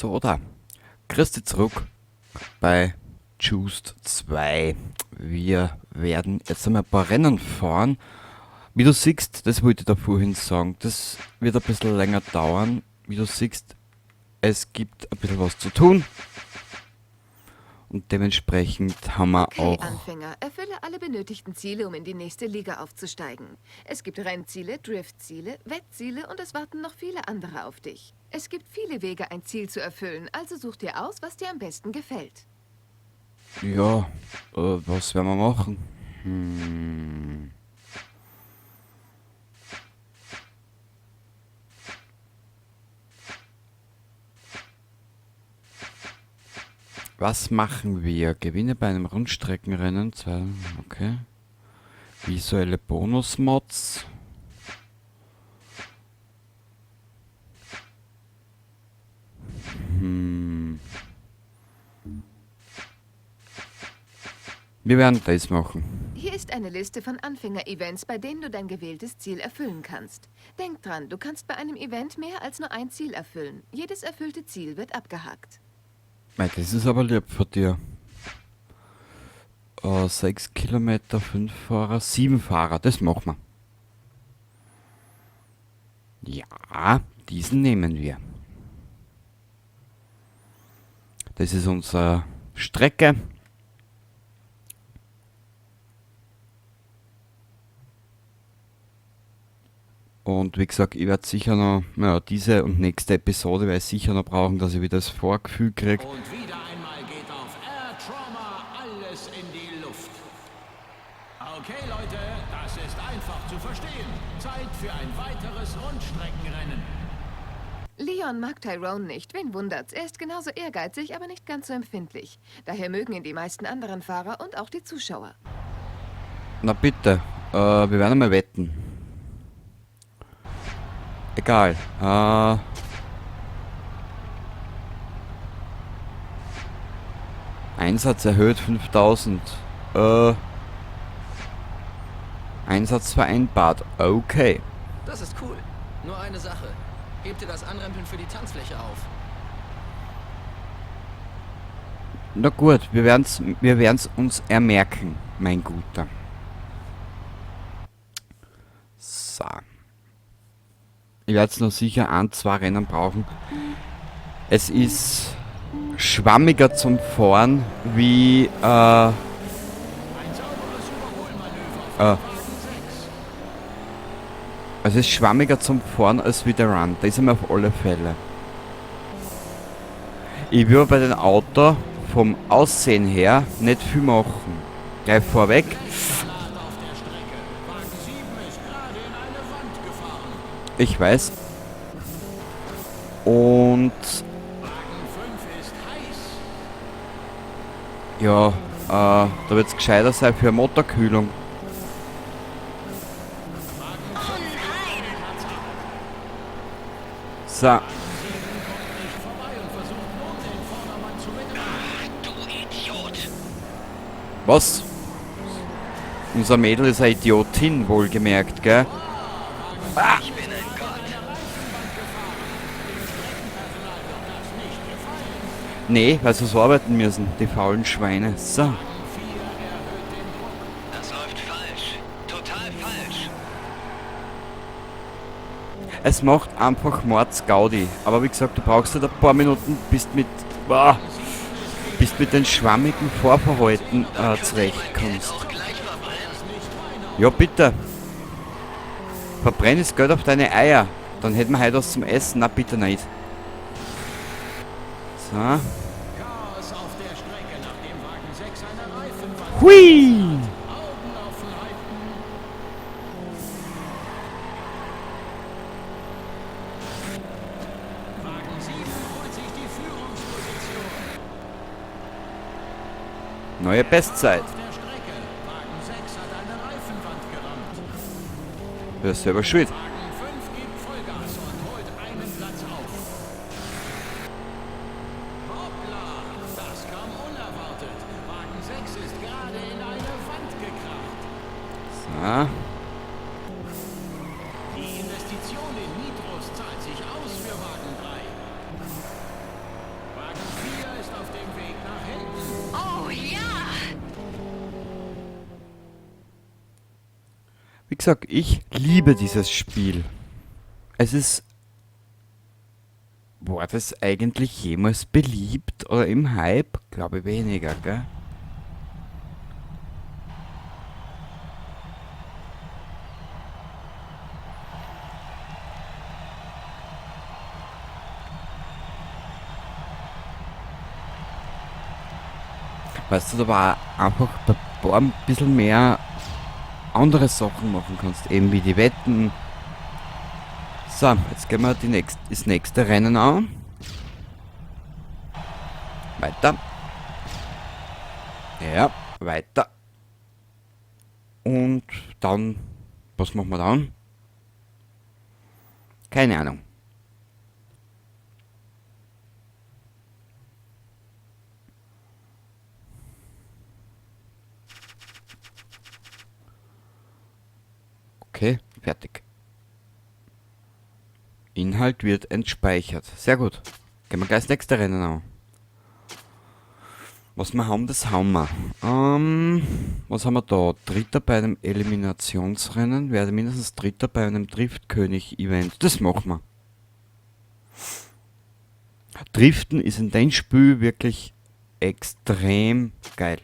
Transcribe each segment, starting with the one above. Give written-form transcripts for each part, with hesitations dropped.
Episode. Grüß dich zurück bei Juiced 2. Wir werden jetzt einmal ein paar Rennen fahren. Wie du siehst, das wollte ich da vorhin sagen, das wird ein bisschen länger dauern. Wie du siehst, es gibt ein bisschen was zu tun. Und dementsprechend haben wir Okay, auch... Anfänger, erfülle alle benötigten Ziele, um in die nächste Liga aufzusteigen. Es gibt Rennziele, Driftziele, Wettziele und es warten noch viele andere auf dich. Es gibt viele Wege, ein Ziel zu erfüllen, also such dir aus, was dir am besten gefällt. Ja, was werden wir machen? Was machen wir? Gewinne bei einem Rundstreckenrennen. 2, okay. Visuelle Bonus-Mods. Wir werden das machen. Hier ist eine Liste von Anfänger-Events, bei denen du dein gewähltes Ziel erfüllen kannst. Denk dran, du kannst bei einem Event mehr als nur ein Ziel erfüllen. Jedes erfüllte Ziel wird abgehakt. Mei, das ist aber lieb von dir. 6 Kilometer, 5 Fahrer, 7 Fahrer, das machen wir. Ja, diesen nehmen wir. Das ist unsere Strecke. Und wie gesagt, ich werde sicher noch, naja, diese und nächste Episode werde ich sicher noch brauchen, dass ich wieder das Vorgefühl krieg. Und wieder einmal geht auf Air Trauma alles in die Luft. Okay, Leute, das ist einfach zu verstehen. Zeit für ein weiteres Rundstreckenrennen. Leon mag Tyrone nicht, wen wundert's? Er ist genauso ehrgeizig, aber nicht ganz so empfindlich. Daher mögen ihn die meisten anderen Fahrer und auch die Zuschauer. Na bitte, wir werden einmal wetten. Egal. Einsatz erhöht 5000. Einsatz vereinbart. Okay. Das ist cool. Nur eine Sache. Gebt dir das Anrempeln für die Tanzfläche auf. Na gut, wir werden's uns ermerken, mein Guter. So. Ich werd's noch sicher 1, 2 Rennen brauchen. Es ist schwammiger zum Fahren wie es ist schwammiger zum Fahren als wie der Run. Das ist einmal auf alle Fälle. Ich würde bei den Auto vom Aussehen her nicht viel machen. Gleich vorweg. Ich weiß. Und ja, da wird's gescheiter sein für eine Motorkühlung. So. Was? Unser Mädel ist eine Idiotin, wohlgemerkt, gell? Ah! Ich bin ein Gott. Nee, weil sie so arbeiten müssen, die faulen Schweine. So. Das läuft falsch. Total falsch. Es macht einfach Mordsgaudi. Aber wie gesagt, du brauchst halt ein paar Minuten, bist mit den schwammigen Fahrverhalten zurechtkommst. Ja, bitte. Verbrenn das Geld auf deine Eier. Dann hätten wir heute was zum Essen. Na, bitte nicht. So. Hui! Neue Bestzeit. Ja, selber schuld. So. Die Investition in Nitros zahlt sich aus für Wagen 3. Wie gesagt, ich liebe dieses Spiel. Es ist... War das eigentlich jemals beliebt oder im Hype? Glaube ich weniger, gell? Weißt du, da war einfach bei paar ein bisschen mehr andere Sachen machen kannst, eben wie die Wetten. So, jetzt gehen wir das nächste Rennen an. Weiter. Ja, weiter. Und dann, was machen wir dann? Keine Ahnung. Okay, fertig. Inhalt wird entspeichert. Sehr gut. Gehen wir gleich das nächste Rennen an. Was wir haben, das haben wir. Was haben wir da? Dritter bei einem Eliminationsrennen. Werde mindestens Dritter bei einem Driftkönig-Event. Das machen wir. Driften ist in dem Spiel wirklich extrem geil.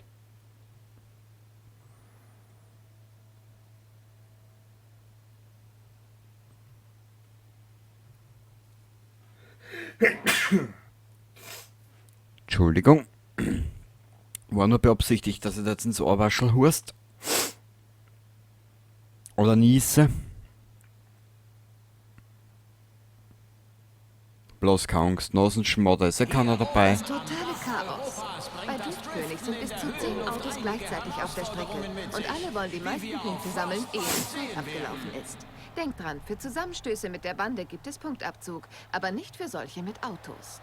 Entschuldigung. War nur beabsichtigt, dass ich da jetzt ins Ohrwaschel hust. Oder niese. Bloß keine Angst, Nasenschmodder ist ja keiner dabei. Das totale Chaos. Bei Driftkönig sind bis zu 10 Autos gleichzeitig auf der Strecke. Und alle wollen die meisten Punkte sammeln, ehe die Zeit abgelaufen ist. Denkt dran, für Zusammenstöße mit der Bande gibt es Punktabzug, aber nicht für solche mit Autos.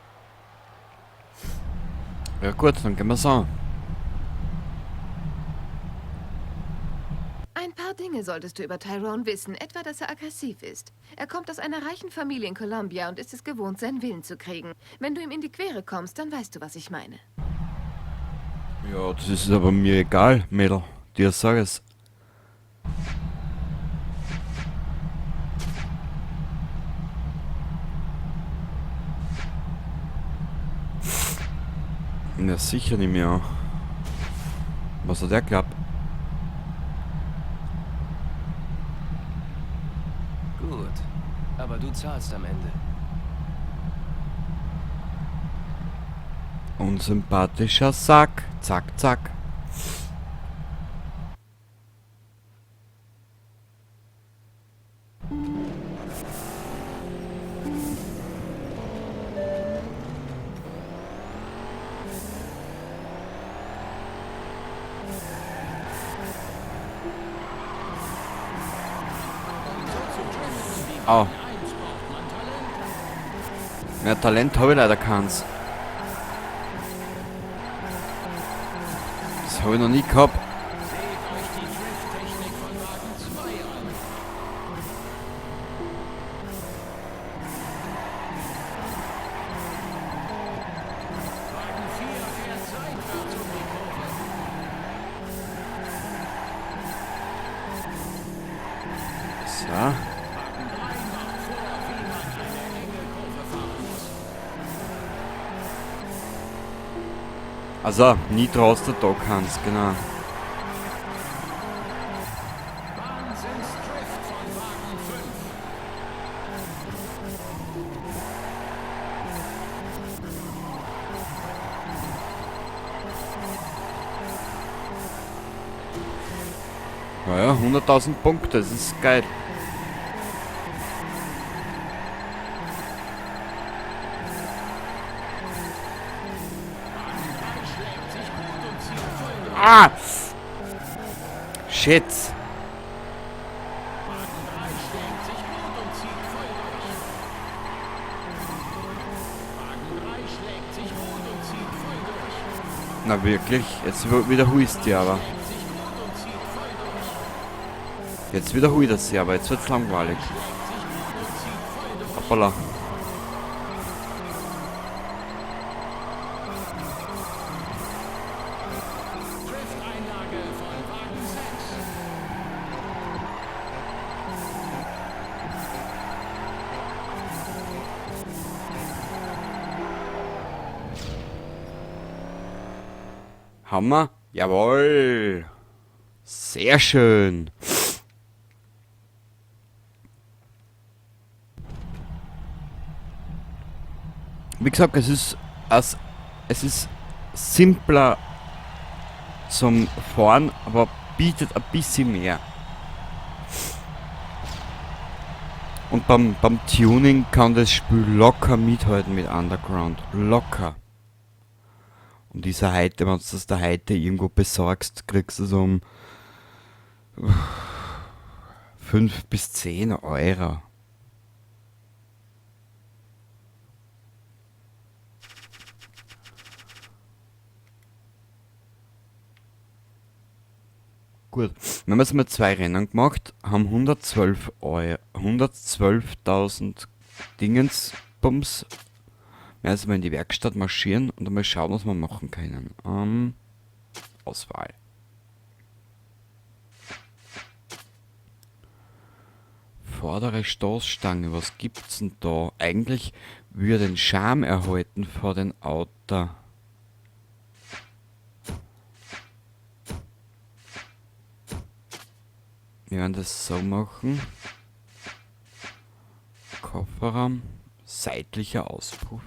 Ja gut, dann gehen wir's an. Ein paar Dinge solltest du über Tyrone wissen, etwa, dass er aggressiv ist. Er kommt aus einer reichen Familie in Columbia und ist es gewohnt, seinen Willen zu kriegen. Wenn du ihm in die Quere kommst, dann weißt du, was ich meine. Ja, das ist aber mir egal, Mädel. Dir sag es. Ja, sicher nicht mehr. Was hat der geglaubt? Gut, aber du zahlst am Ende. Unsympathischer Sack. Zack, zack. Au. Mehr Talent habe ich leider keins. Das habe ich noch nie gehabt. Seht euch die Drifttechnik von Wagen 2 an. Wagen 4 fährt seitwärts um die Kurve. So. Wagen 3 macht vor, wie man eine enge Kurve fahren muss. Also, Nitro aus der Dog Hans, genau. Wahnsinnsdrift von Wagen 5. Naja, 100.000 Punkte, das ist geil. Ah! Shit! Wagen 3 schlägt sich gut und zieht voll durch. Wagen 3 schlägt sich gut und zieht voll durch. Na wirklich, jetzt wiederholst du aber. Schlägt sich gut und zieht voll durch. Jetzt wiederholt er sie aber, jetzt wird's langweilig. Schlägt sich gut und zieht voll durch. Hoppala. Drifteinlage von Wagen 6. Haben wir? Jawohl! Sehr schön! Wie gesagt, es ist simpler zum Fahren, aber bietet ein bisschen mehr. Und beim Tuning kann das Spiel locker mithalten mit Underground. Locker. Und dieser heute, wenn du das da heute irgendwo besorgst, kriegst du es um 5 bis 10 Euro. Gut, wir haben jetzt mal 2 Rennen gemacht, haben 112 Euro, 112.000 Dingensbums. Wir werden mal in die Werkstatt marschieren und einmal schauen, was wir machen können. Auswahl. Vordere Stoßstange, was gibt's denn da? Eigentlich würde den Charme erhalten vor den Auto. Wir werden das so machen. Kofferraum, seitlicher Auspuff.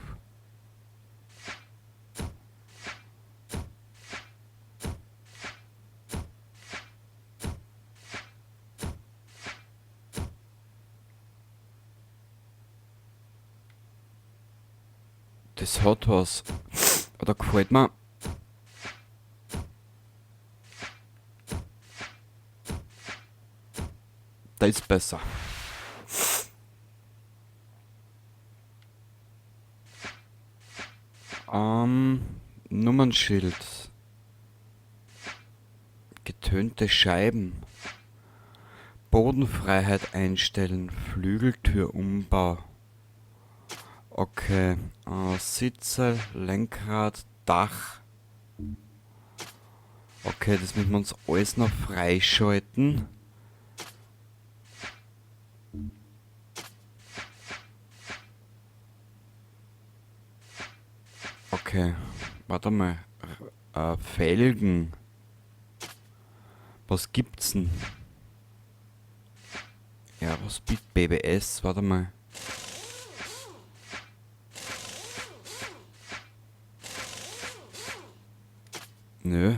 Das hat was. Oder gefällt mir. Da ist besser. Nummernschild. Getönte Scheiben. Bodenfreiheit einstellen. Flügeltürumbau. Okay. Sitze, Lenkrad, Dach. Okay, das müssen wir uns alles noch freischalten. Okay, warte mal. Felgen. Was gibt's denn? Ja, was bietet BBS? Warte mal. Nö.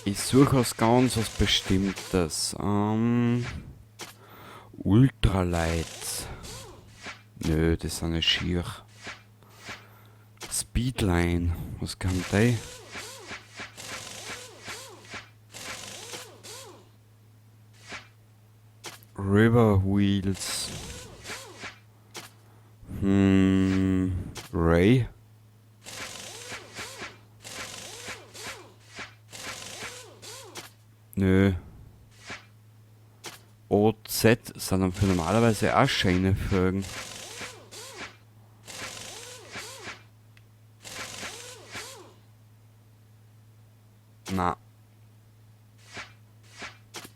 Ich suche was ganz was Bestimmtes. Ultralight. Nö, das ist eine schier. Speedline. Was kann der? River Wheels. Ray. Nö. OZ sind dann für normalerweise auch schöne Felgen. Na.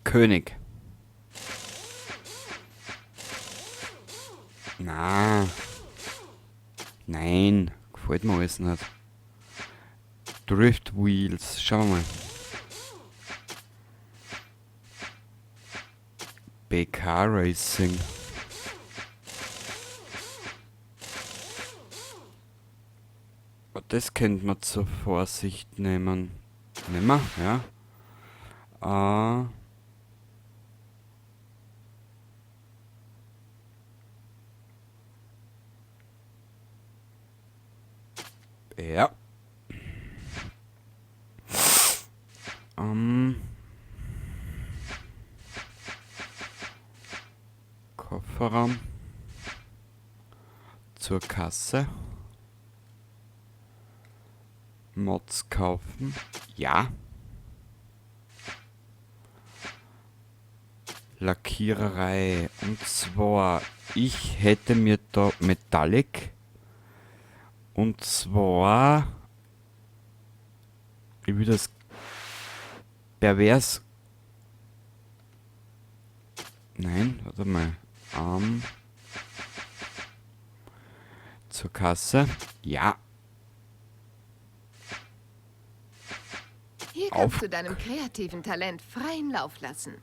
König. Na. Nein, gefällt mir alles nicht. Drift Wheels, schauen wir mal. BK Racing. Das könnte man zur Vorsicht nehmen. Nehmen wir, ja. Ja. Kofferraum. Zur Kasse. Mods kaufen. Ja. Lackiererei. Und zwar, ich hätte mir da Metallic. Und zwar, ich will das pervers. Nein, warte mal. Zur Kasse. Ja. Hier kannst du deinem kreativen Talent freien Lauf lassen.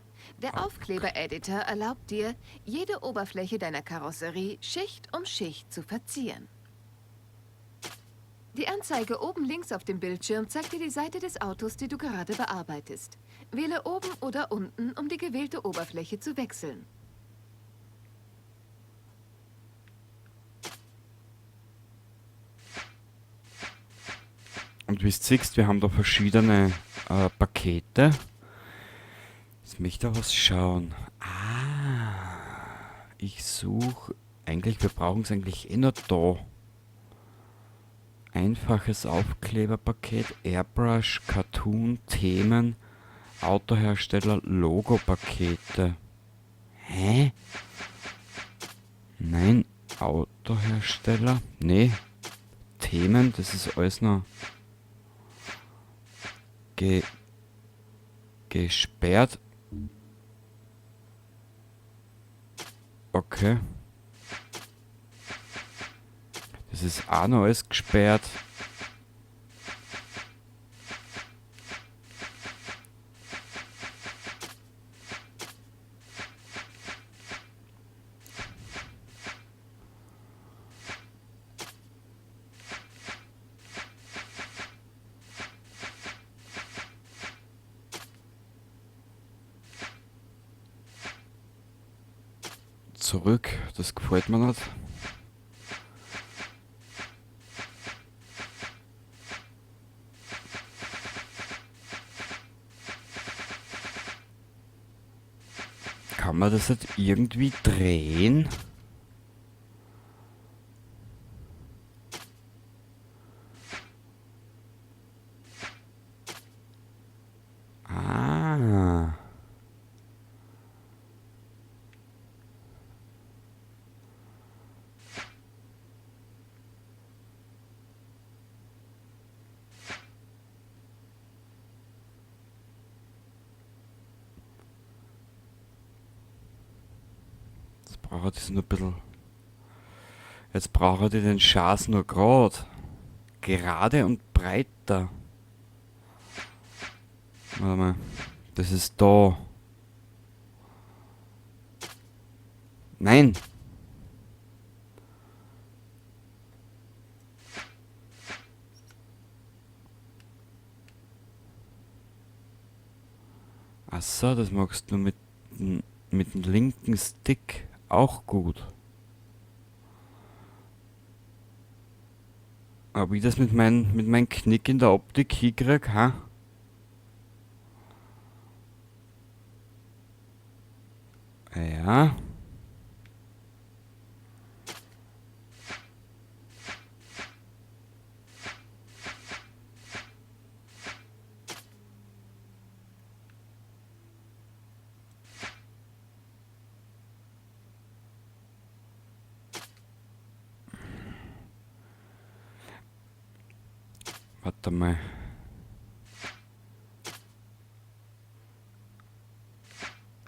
Der Aufkleber-Editor erlaubt dir, jede Oberfläche deiner Karosserie Schicht um Schicht zu verzieren. Die Anzeige oben links auf dem Bildschirm zeigt dir die Seite des Autos, die du gerade bearbeitest. Wähle oben oder unten, um die gewählte Oberfläche zu wechseln. Und wie du siehst, wir haben da verschiedene Pakete. Jetzt möchte ich da was schauen. Ah, ich suche eigentlich, wir brauchen es eigentlich eh nur da. Einfaches Aufkleberpaket, Airbrush, Cartoon, Themen, Autohersteller, Logo-Pakete. Hä? Nein, Autohersteller? Nee. Themen, das ist alles noch gesperrt. Okay. Das ist auch noch alles gesperrt. Zurück, das gefällt mir nicht. Kann man das nicht irgendwie drehen? Ah. Jetzt braucht es nur ein bisschen. Jetzt braucht ihr den Schaß nur grad. Gerade und breiter. Warte mal. Das ist da. Nein! Ach so, das magst du mit dem linken Stick auch gut. Aber wie ich das mit meinem Knick in der Optik hinkrieg, ha? Ja. Warte mal.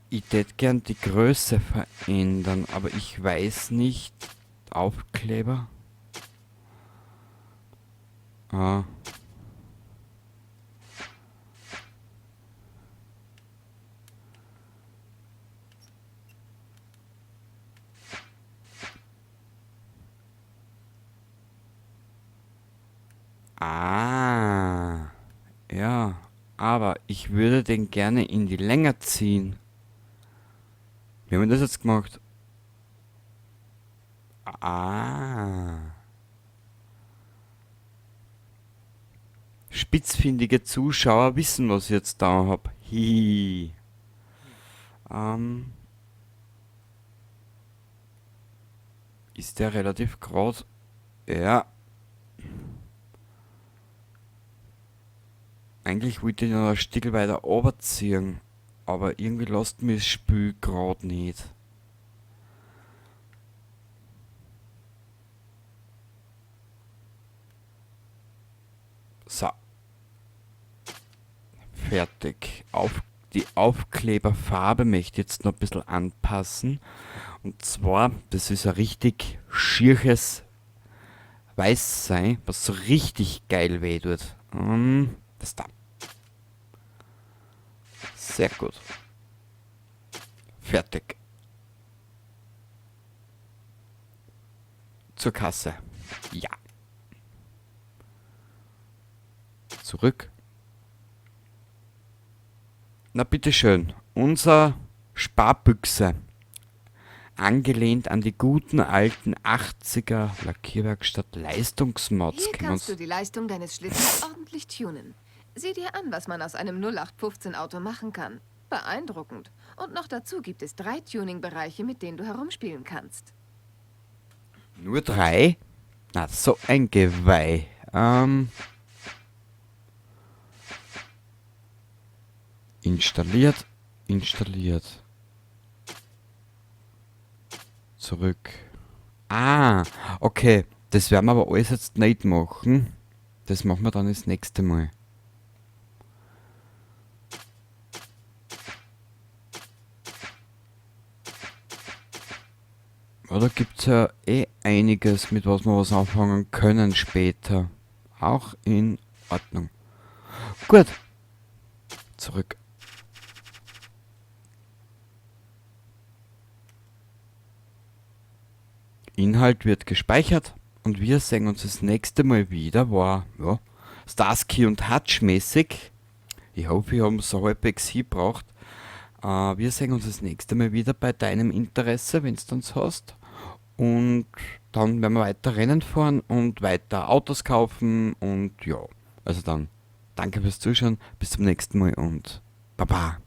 Ich tät gern die Größe verändern, aber ich weiß nicht. Aufkleber. Ah. Ah. Ja, aber ich würde den gerne in die Länge ziehen. Wie haben wir das jetzt gemacht? Ah. Spitzfindige Zuschauer wissen, was ich jetzt da hab. Hihi. Ist der relativ grad? Ja. Eigentlich wollte ich ihn noch ein Stück weiter runterziehen, aber irgendwie lässt mich das Spiel grad nicht. Fertig. Auf die Aufkleberfarbe möchte ich jetzt noch ein bisschen anpassen. Und zwar, das ist ein richtig schierches Weiß sein, was so richtig geil weh tut. Das da. Sehr gut. Fertig. Zur Kasse. Ja. Zurück. Na bitteschön. Unser Sparbüchse. Angelehnt an die guten alten 80er Lackierwerkstatt Leistungsmods. Hier Können wir kannst du uns die Leistung deines Schlittens ordentlich tunen. Sieh dir an, was man aus einem 0815 Auto machen kann. Beeindruckend. Und noch dazu gibt es 3 Tuning-Bereiche, mit denen du herumspielen kannst. Nur 3? Na, so ein Geweih. Installiert, installiert. Zurück. Ah, okay. Das werden wir aber alles jetzt nicht machen. Das machen wir dann das nächste Mal. Ja, da gibt's ja eh einiges, mit was wir was anfangen können später. Auch in Ordnung. Gut. Zurück. Inhalt wird gespeichert und wir sehen uns das nächste Mal wieder. War, ja, Starsky und Hutch mäßig. Ich hoffe, ich hab's so halbwegs hingebracht. Wir sehen uns das nächste Mal wieder bei deinem Interesse, wenn's dann so hast. Und dann werden wir weiter Rennen fahren und weiter Autos kaufen und ja. Also dann, danke fürs Zuschauen, bis zum nächsten Mal und baba.